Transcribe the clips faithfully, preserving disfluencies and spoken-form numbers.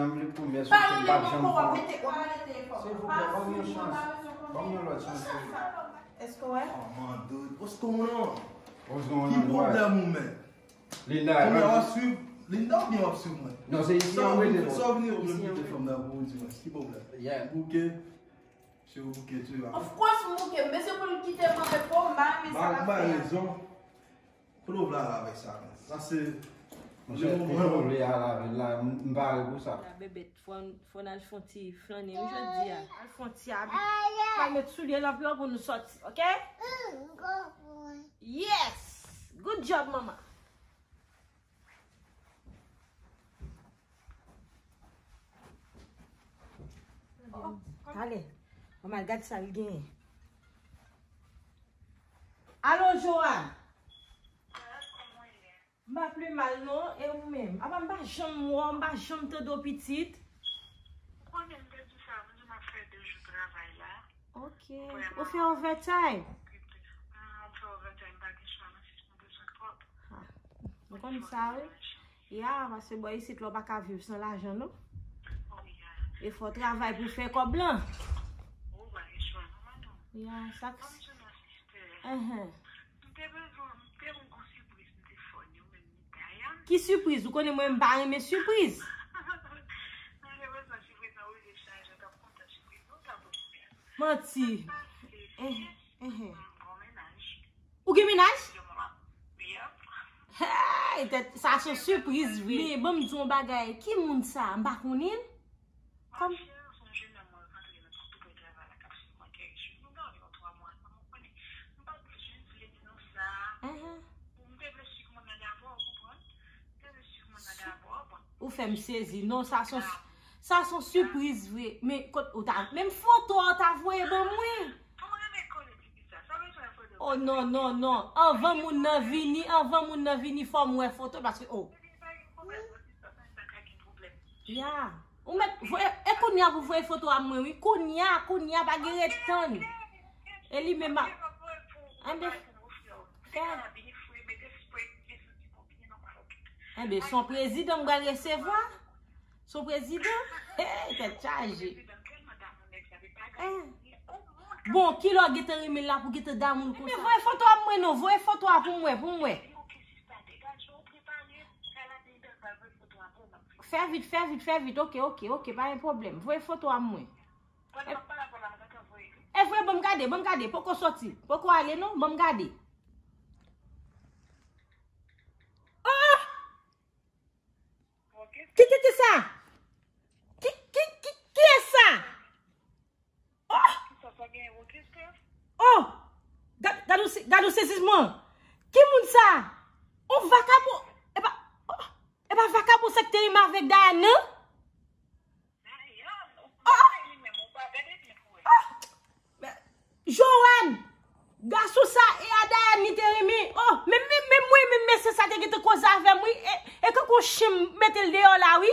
An vle premyè sòti m p ap janm pran. Silvouplè, ban m yon chans. Ban m yon lòt chans wi. Èske w wè? Oh, man, dude, what's going on? What's going on? Ki pwoblèm ou, man? Linda, Linda, w ap swiv? Linda oubyen w ap swiv mwen? Non, se isi an vre. Sa w vini, ou vle kite fanm nan pou ou di mwen. Ki pwoblèm? Yeah. Bouke. Se ou bouke tou. Of course, m bouke. Men se pou l kite m anpè po, m pa renmen sa l ap fè a. Ba rezon. Kote w vle al avèk sa, men? Sa se... Monchè, kote w vle al avè l la, m pare pou sa. La bebèt, fò n, fò n al fè yon ti flannen wi jodi a. Al fè yon ti abi. Pral met soulye l anpil pou nou sòti, oke? Yes! Good job, manman. Oh, ale. Manman, gad sa l genyen. Alo, Joan. M pa pi mal non, e ou menm? Apa m pa janm wè w, m pa janm tande w pitit. Ou konnen m te di sa, m di m ap fè de jou travay la. Ok. Ou fè overtime? Ah, m fè overtime, m pa gen chwa, men si m bezwen kòb. Ah, m konn sa wi. Ya, paske bò isit la w pa ka viv san lajan non. E fò w travay pou w fè kòb lan. Ou pa gen chwa non, madanm. Ya, sa k... Ban m di w non, sister. Enhen. M te bezwen, m te gen yon sipriz m te fè w, ou menm ni Dayan. Ki sipriz? Ou konnen mwen m pa renmen sipriz. M te bezwen sipriz nan, ou te chaje, w t ap kontan sipriz, ou t ap ofè. Manti. Sa k pase, enhen, enhen. M gon mennaj. Ou gen mennaj? Hey, tèt, sa se yon sipriz vre. Men ban m di w yon bagay. Ki moun sa? M pa konnen l. Kòm... Enhen. Ou fè m sezi. Non, sa se yon, sa se yon sipriz vre. Men kot ou ta, menm foto a ou ta voye ban mwen. Oh non, non, non. Anvan moun nan vini, anvan moun nan vini, fò m wè foto paske, oh. Ya. Ou mèt voye, e kounye a pou voye foto a mwen wi. Kounye a, kounye a, pa gen ret tann. E li menm a... Anben, fè. Enben, se yon prezidan m pral resevwa. Se yon prezidan? Hey, tèt chaje. Hey. Bon, kilè w gentan renmen l la pou gentan damou l konsa? Enben, voye foto a mwen non, voye foto a pou mwen, pou mwen. Fè vit, fè vit, fè vit. Ok, ok, ok, pa gen pwoblèm. Voye foto a mwen. E vre, ban m gade, ban m gade. Poko sòti. Poko ale non, ban m gade. Oh! Ki tete sa? Ki, ki, ki, kiyès sa? Oh! Oh! Gad, gad yon se-, gad yon sezisman. Ki moun sa? On vakabon. E pa, oh, e pa vakabon sa ki te renmen avèk Dayan nan? Oh! Oh! Joanne! Gason sa e a Dayan li te renmen. Oh, men, men, men mwen, men mesye sa te gentan koze avè m, wi. E, e kankou chen m mete l deyò la, wi.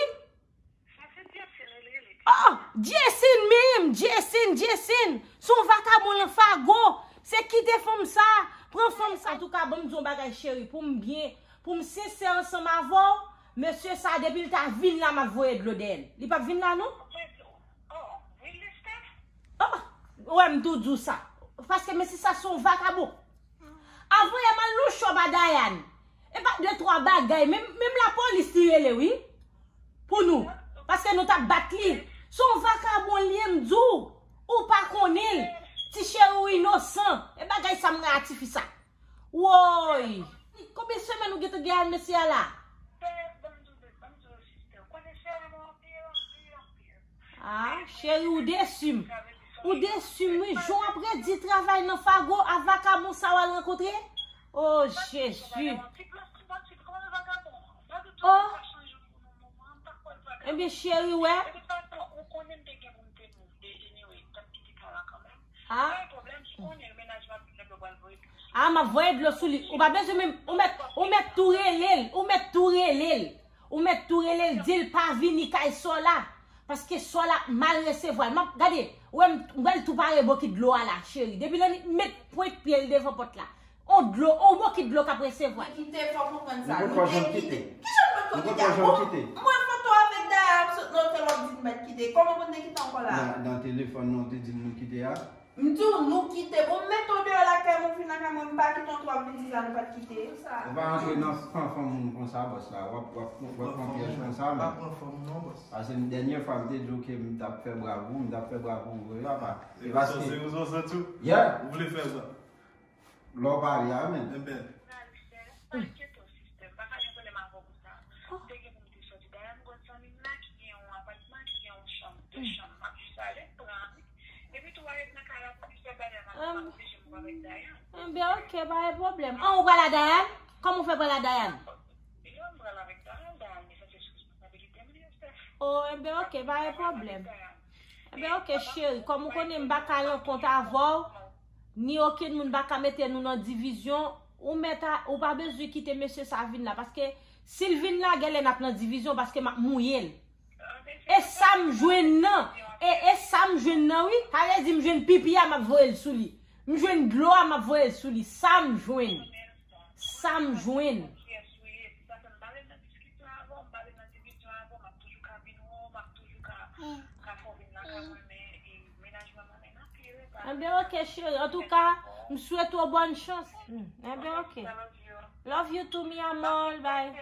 Oh, Jason menm, Jason, Jason. Se yon vakabon lan fago. Se kite fanm sa, pran fanm sa. Antouka, ban m di yon bagay, cheri, pou m byen, pou m sensè ansanm avè w, mesye sa, depi l ta vin la, m ap voye dlo dèyè l. Li p ap vin la, non? Oh, ou wè m tou di w sa. Paske mesye sa se yon vakabon. Avan yè m al nan chòp a Dayan. E pa de twa bagay. Menm, menm lapolis li rele, wi. Pou nou. Paske nou t ap bat li. Se yon vakabon li ye, m di w. Ou pa konnen l. Ti cheri ou inosan. E bagay sa m rayi tifi sa. Woy! Konbyen semèn ou gentan gen ak mesye a la? Ah, cheri, ou desi m. Ou desi m, wi. Jan w ap redi travay nan fago a vakabon sa w al rankontre? Oh, Jezi. Oh. Ebyen, cheri, wè. Ah. Ah, m ap voye dlo sou li. Ou pa bezwen menm, ou mèt, ou mèt tou rele l, ou mèt tou rele l. Ou mèt tou rele l, di l pa vini kay Sò la. Paske Sò la mal resevwa l. M ap, gade, ou wè m, m pral tou pare bokit dlo a la, cheri. Depi lè li met pwent pye l devan pòt la. On dlo, on bokit dlo k ap resevwa l. Kite, fò konprann sa. Nou poko janm kite. Kijan nou poko kite? Mwen foto avèk Daya ap sot. Nan otèl w ap di n mèt kite. Kòman pou n te kite ankò la? Nan, nan telefòn nan, w te di n nou kite a? M di w nou kite. Bon, m mete w deyò lakay mwen, w vin lakay mwen, m pa kite w, w ap vin di sa nou pa t kite. Sa. Ou pa antre nan fanm fanm moun konsa, bòs la. W ap, w ap, w ap pran pyèj konsa, men. Pa pran fanm non, bòs. Paske dènye fwa, m te di w ke m t ap fè bravou, m t ap fè bravou vre, apa. E paske se yon sòsè tou? Yeah. Ou vle fè sa? Lè w pale a, men. Enben. Pral fè, pa enkyete w, sistè. M pa ka gen pwoblèm avè w pou sa. M te gen pou m te sòti. Dayè, m konn zanmi m la ki gen yon apatman, ki gen yon chanm, de chanm. M ap jis ale, m pran. Epi tou, w a ret nan kay la pou m fè bagay, m ap oblije m pran avèk Dayè. Enben, oke, pa gen pwoblèm. An, ou pral a Dayè? Kòman w fè pral a Dayè? Yo, m pral avèk Dayè, Dayè, li sanse sou responsabilite m, li, Steph. O, enben, oke, pa gen pwoblèm. Enben, oke, cheri, kòm ou konnen m pa ka rankont avè w, ni okenn moun pa ka mete nou nan divizyon, ou mèt a, ou pa bezwen kite mesye sa vin la, paske si l vin la, genlè n ap nan divizyon, paske m ap mouye l. E sa m jwenn nan, e, e sa m jwenn nan, wi, sa vle di m jwenn pipi a, m ap voye l sou li. M jwenn dlo a, m ap voye l sou li. Sa m jwenn. Sa m jwenn. Enben, oke, cheri. Antouka, m swete w bòn chans. Hmm. Enben, oke. Love you too, mi amor. Bye.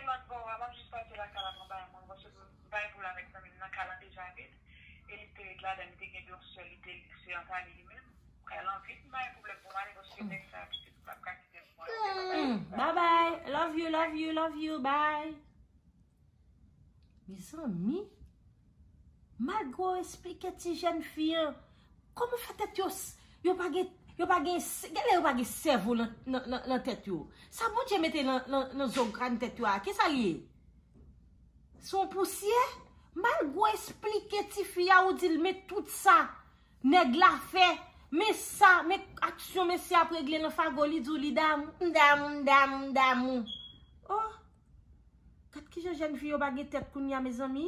Hmm, bye bye. Love you, love you, love you. Bye. Mezanmi, malgre w esplike ti jèn fi an, kòman fè tèt yo, s- yo pa gen, yo pa gen, s- genlè yo pa gen sèvo nan, nan, nan, nan tèt yo. Sa Bondye mete nan, nan, nan zo kràn tèt yo a, kisa l ye? Se yon pousyè? Malgre w esplike ti fi a, ou di l, men tout sa nèg la fè, men sa, men aksyon mesye ap regle nan fago, li di w li damou, m damou, m damou, m damou. Oh! Gad kijan jèn fi yo pa gen tèt kounye a, mezanmi.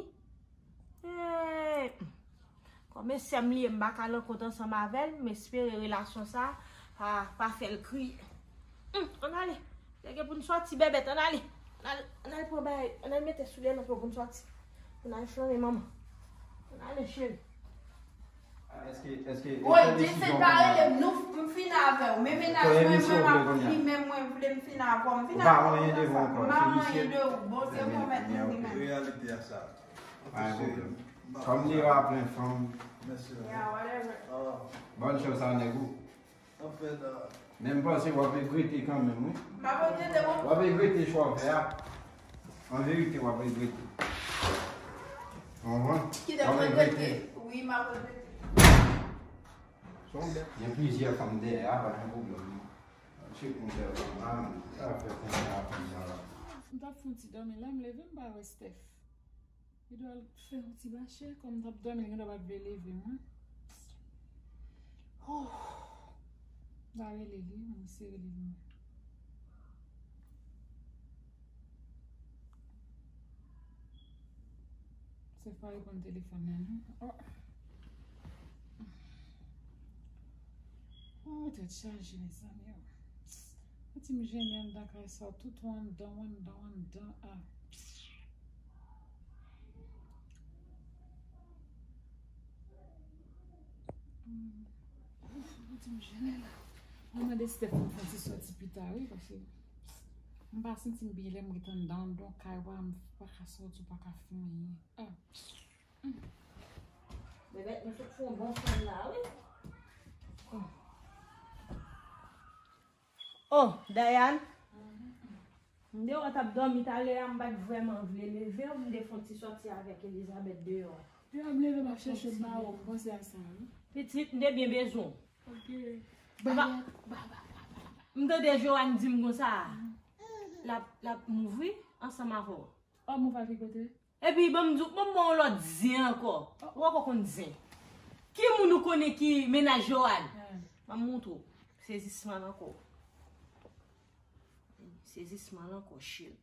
Hey! Kòm e sè m li ye, m pa ka rankont ansanm avè l, m espere relasyon sa pa, pa fè l kriye. Hum, ann ale. Lè gen pou n sòti, bèbèt, ann ale. Ann ale, ann ale pran bagay, ann ale mete soulye nan pye pou n sòti. Pou n al flanke manman. Ann ale, cheri. Woy, Jason pa rele m, nou, m fini avè w. Men mennaj mwen, mwen, m ap li, men mwen vle m fini avè w. M fini avè w, m pa anyen de ou, bon, se mwen mèt mwen li menm. Reyalite a sa. Pa gen pwoblèm. Kòm li yo a plen fanm. Yeah, whatever. Bòn chans a nèg ou. Men m panse w ap regrete kanmenm, wi. M ap regrete, wi. W ap regrete chwa w fè a. An verite, w ap regrete. Ou konprann? W ap regrete. Wi, m ap regrete. Gen plizyè fanm dèyè a, pa gen pwoblèm, non. Chèche yon bèl fanm la, men sa fè konsa a fanm nan la. M t ap fè yon ti dòmi la, m leve, m pa wè Steph. Li dwe al fè yon ti mache, kòm m t ap dòmi, li gendwa pa t vle leve m, wi. Oh. M ta rele li, mwen se rele li. Se pa reponn telefòn nan, non. Oh. Oh, tèt chaje, mezanmi, oh. Santi m jennen anndan kay sa, tout ou anndan, ou anndan, ou anndan, ah. Hmm. Ouf, santi m jennen la. Mwen mande Steph pou m fè yon ti sòti pita, wi, paske m pa santi m byen lè m ret anndan, anndan kay, ou pa, m pa ka sòti, ou pa ka fè anyen. Ah. Bebet, nou sot fè yon bon fanm la, wi. Oh, Dayane. M deyò t ap dòmi talè a, m pa t vrèman vle leve w, m te fè yon ti sòti avèk Elizabeth deyò. Yo ap leve m ap chèche w ba ou, m panse a sa, wi. Pitit, m te byen bezwen w. Ok. Ba, ba, ba, ba, ba, ba. M tande Joanne di m konsa, l ap, l ap mouri ansanm avè w. Oh, move a ki kote? Epi, ban m di w, ban m ba w yon lòt zen ankò. Ou poko konn zen. Ki moun ou konnen ki mennaj Joanne? Ban m montre w. Sezisman l ankò. Sezisman l ankò, cheri.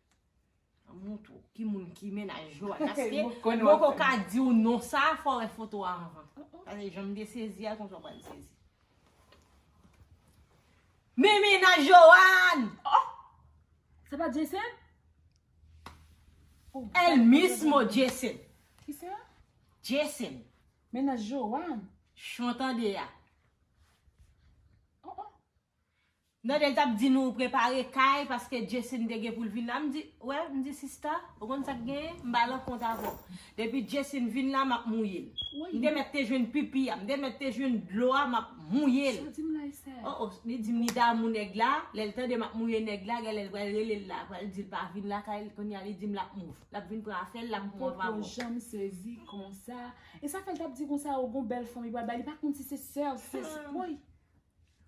Ban m montre w. Ki moun ki mennaj Joanne? Paske m poko ka di w non sa, fò w wè foto a anvan. Paske jan m te sezi a, konsa w pral sezi. Men mennaj Joanne! Oh! Se pa Jason? El mismo Jason. Kisa? Jason. Mennaj Joanne. Chan tande a. Oh, oh. Nan de l t ap di nou prepare kay paske Jason te gen pou l vin la. M di, wè, m di sista, ou konn sa k genyen? M ba l an kont avè w. Depi Jason vin la, m ap mouye l. M te mèt te jwenn pipi a, m te mèt te jwenn dlo a, m ap mouye l. Sa di m la, sa. Oh, oh, li di m li damou nèg la, lè l tande m ap mouye nèg la, genlè l pral rele l la, pral di l pa vin lakay l, kounye a li di m l ap move. L ap vin pran afè l, l ap move avè w. Janm sezi konsa. E sa fè l t ap di konsa, ou gon bèl fanm, li pral bay, li pa konn si se sè l, se, se, woy.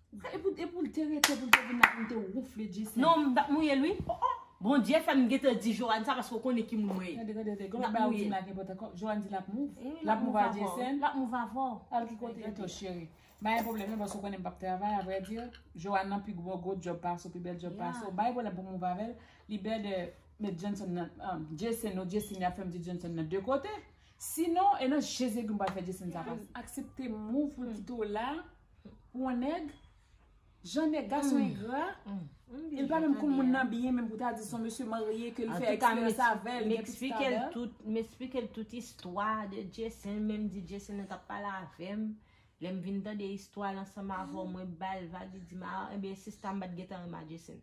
E pou, e pou l te rete, pou l te vin la, pou l te wonfle Jason. Non, m t ap mouye l, wi. Oh, oh. Bondye fè m gentan di Joanne sa paske w konnen ki moun mwen ye. Gade, gade, gade. Gon bagay ou di m la ki enpòtan. Joanne di l ap move. Eh, L ap move a Jason. L ap move avè w. Al ki kote to cheri. Pa gen pwoblèm non, paske w konnen m p ap travay, avrèdi. Joanne nan pi gwo, gwo djòb pase w, pi bèl djòb pase w. Pa gen pwoblèm pou move avè l. Li bèl de met Johnson nan, um, Jason, non, Jason, y ap fè m di Johnson nan de kote. Sinon, e nan je Zegi m pral fè Jason sa pase. Aksepte move pou l kite w la. Pou yon nèg, jan nèg gason engra, e l pa menm konn moun nan byen, menm pou ta di se yon mesye marye ke l fè eksperyans avè l, m eksplike l tout, m eksplike l tout istwa de Jason, menm di Jason nan t ap pale avè m. Lè m vin tande istwa l ansanm avè w, mwen ba l vag, li di m, a, enben, sista, m pa t gentan renmen a Jason.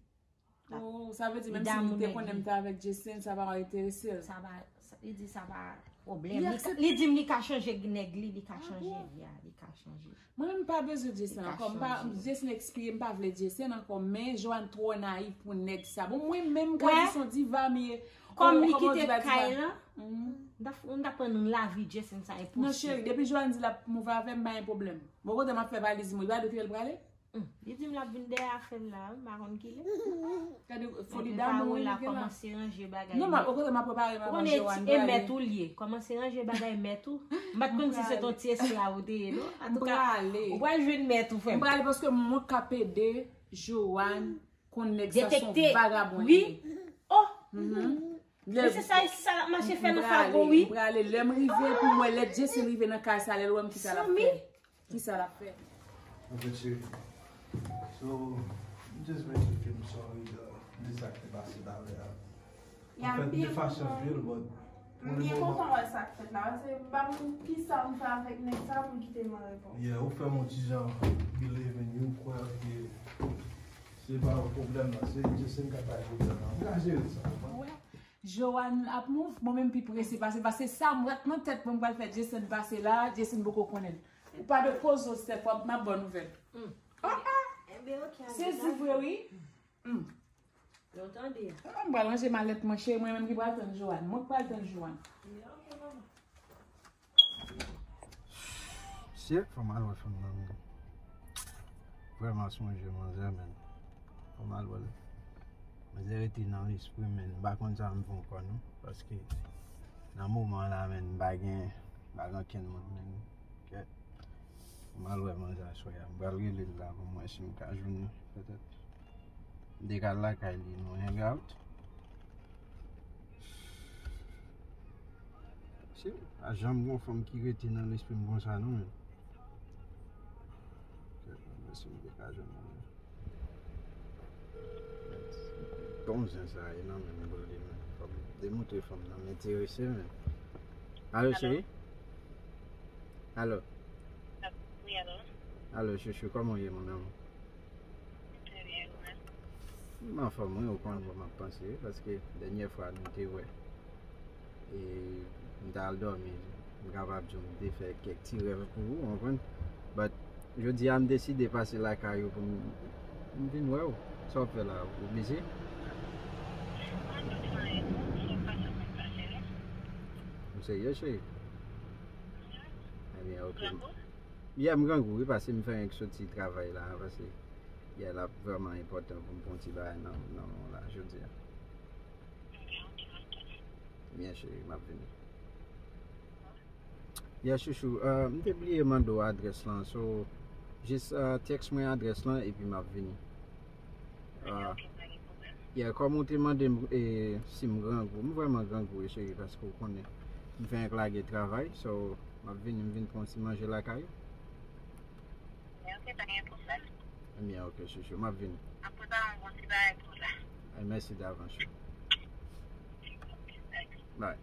Oh, sa vle di menm si li te konnen m te avèk Jason, sa pa enterese l. Sa pa, sa, li di sa pa pwoblèm. Li, li di m li ka chanje nèg li, li ka chanje, ya, li ka chanje. Mwen menm m pa bezwen Jason ankò. M pa, Jason ekspire, m pa vle Jason ankò, men Joanne twò nayif pou nèg sa. Bon, mwen menm m ka di se yon diva m ye. Kòm li kite kay lan, m t ap, m t ap pran lavi Jason sa enposib. Non cheri, depi Joanne di l ap move avè m, pa gen pwoblèm. Bon, kote m ap fè valiz mwen, li pa di w kilè l prale? Hmm, li di m l ap vin dèyè afè m la, m pa konn kilè. Gade foli damou wi li gen la. Kòmanse ranje bagay. Non, m ap, okontwè, m ap prepare m ap manje w. Ou konnen e mèt ou l ye. Kòmanse ranje bagay mèt ou. M pa t konn si se t yon ti esklav ou te ye, non. Antouka, ou pral jwenn mèt ou, frè m. M prale paske mwen k ap ede Joanne konn nèg sa se yon vagabon li ye. Oh! Men se sa, se sa l ap mache fè nan Fago, wi. M prale, lè m rive pou m wè lè Jason rive nan kay sa, lè l wè m kisa l ap fè. Kisa l ap fè? Anfèt, cheri, so, m just vle di w ke m sorry de, de sa k te pase talè a. Anfèt, m te fache anpil, but pou le moman. M byen kontan wè sa k fèt la, paske m pa konn kisa m fè avèk nèg sa pou l kite m anrepò. Yeah, ou fè m yon ti jan believe in you, kwè ke se pa yon pwoblèm nan, se Jason k ap bay pwoblèm nan. M ka jere sa, ou konprann? Joanne ap move, mwen menm pi prese pase, paske sa m wè nan tèt mwen m pral fè Jason pase la, Jason poko konnen l. Ou pa dwe poze w sèf, w ap, m ap ba w nouvèl. Ah, ah! Sezi vre wi. Yo tande. Ah, m pral ranje malèt mwen, cheri, mwen menm ki pral tann Joanne. Mwen k pral tann Joanne. Shit, fò m al wè fanm nan, men. Vrèman sonje manzè, men. Fò m al wè l. Manzè rete nan lespri m, men. M pa konn sa m fè ankò, non. Paske nan moman la, men, m pa gen, m pa gen okenn moun, men. Kèt. Fò m al wè manzè aswè a. M pral rele l la pou m wè si m ka jwenn li, petèt. M te ka al lakay li, nou hang out. Si, pa janm gon fanm ki rete nan lespri m konsa non, men. Kèt, mwen si m te ka jwenn mwen. Bon zen sa ye nan men m pou li, men. Fò m demontre fanm nan m enterese, men. Alo, cheri? Alo? Wi, alo? Alo, chouchou, kòman w ye, mon amour? M anfòm wi, ou konn bò m ap panse wi, paske dènyè fwa nou te wè, e, m t al dòmi, m kapab di w m te fè kèk ti rèv pou ou, ou konprann? But, jodi a m deside pase lakay ou pou m, m vin wè w. Sa w ap fè la? Ou bizi? M serye, cheri? Ebyen, ok. Yeah, m grangou wi, paske m fè renk soti travay la, paske, yeah, l ap vrèman enpòtan pou m pran ti bagay nan, nan men w la, jodi a. Byen, cheri, m ap vini. Yeah, chouchou, euh, m te bliye mande w adrès lan, so, jis, euh, tèks mwen adrès lan, epi m ap vini. Ah. Yeah, kòm ou te mande m, e, si m grangou, m vrèman grangou, wi, cheri, paske w konnen m fenk lage travay, so, m ap vini, m vin pran ti manje lakay ou. Men ok, pa gen pwoblèm. Ebyen, ok, chouchou, m ap vini. M ap prepare yon bon ti bagay pou ou la. Ay, mèsi davans, chou. Ok, thanks. Bye.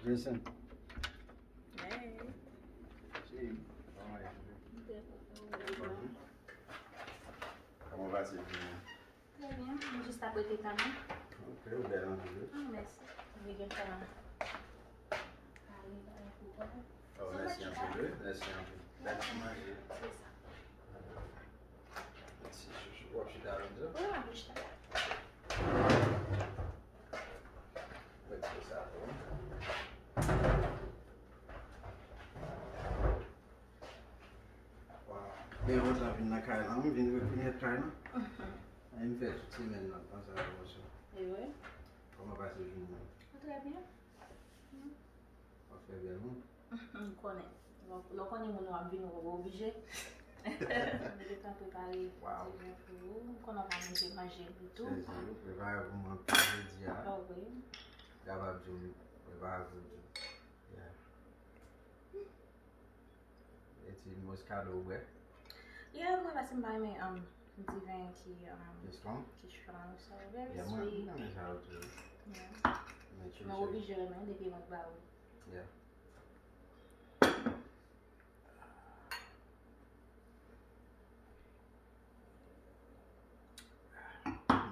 Listen. Hey. Hey. Kòman w pase jounen an? Trè byen, mwen jis ap rete kanmenm. Ok, ou bèl anpil wi. Ah, mèsi. Mwen gen tan ale bagay pou kò. Oh, mèsi anpil wi, mèsi anpil. Bèl ti manje. Se sa. Mèsi chouchou. W ap chita avè m tou? Wi, m ap chita. Mèt sa tou. Waw. Gen lontan vin nan kay la, m vin rekonèt kay la. Ay, m fè tout semèn nan, panse a pwomosyon. E vre? Kòman pase jounen an? Trè byen. W ap fè bèl moun. M konnen. Lè w konnen moun w ap vin, ou oblije. Mwen te tan prepare ti ven pou ou. M konnen w pa manje, manje tou. Sezi, prepare pou mwen pou jodi a. Oh, wi. Kapab di w prepare pou tou. Yeah. E ti Moscato ou bwè? Yeah, mwen paske m pa renmen, um, diven ki, um, ki strong? Ki strong, so very sweet. Yeah, mwen, mwen renmen sa yo tou. Yeah. Men oblije renmen depi mwen ba ou. Yeah.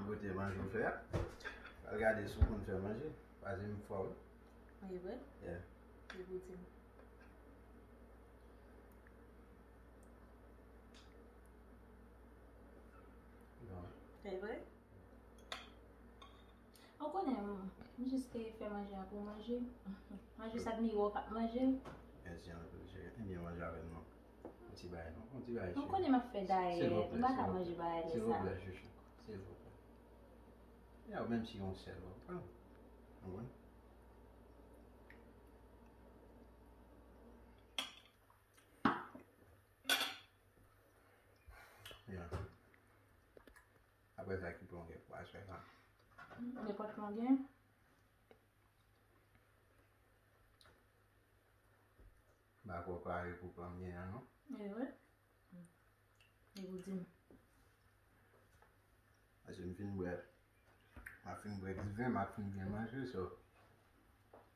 Goute manje w fè a. Al gade si w konn fè manje. Paske m fò wi. E vre? Yeah. Li pou di m. Bon. E vre? Ou konnen, m, m jis te fè manje a pou manje. Manje sa admire w k ap manje. Mèsi anpil, cheri. Ebyen, manje avè m non. Yon ti bagay non. Yon ti bagay, cheri. Ou konnen m ap fè dayè. M pa ka manje bagay lè sa. Silvouplè, chouchou. Silvouplè. Ya, menm si yon sèl, w ap pran. Ou konprann? Ya. Apre sa, ki pran gen pou aswè sa? Nenpòt pran gen. M pa kwè w ka rekoupe an byen an non. E vre? Li pou di m. Paske m fin bwè, m ap fin bwè diven, m ap fin byen manje, so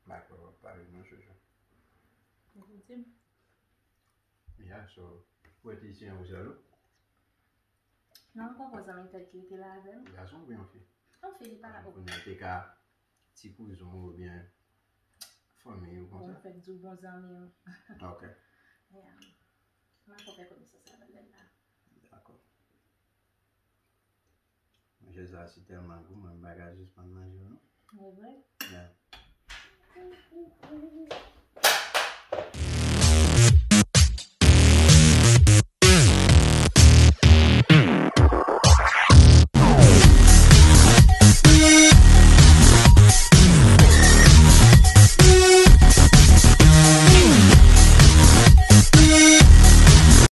m pa kwè w ap pale non chouchou. Li pou di m. Yeah, so, ou wè ti se yon sèl ou? Non, m konprann zanmi tèt ki te la avè m. Gason oubyen yon fi? Yon fi, li pa la. Kounye a te ka ti kouzin w oubyen fanmi w konsa? Bon, fèk di w bon zanmi m. Ok. Yeah. M a fè konesans avè l la. Dakò. Manje sa si tèlman gou, mwen m pa ka sispann manje l non. E vre? Yeah.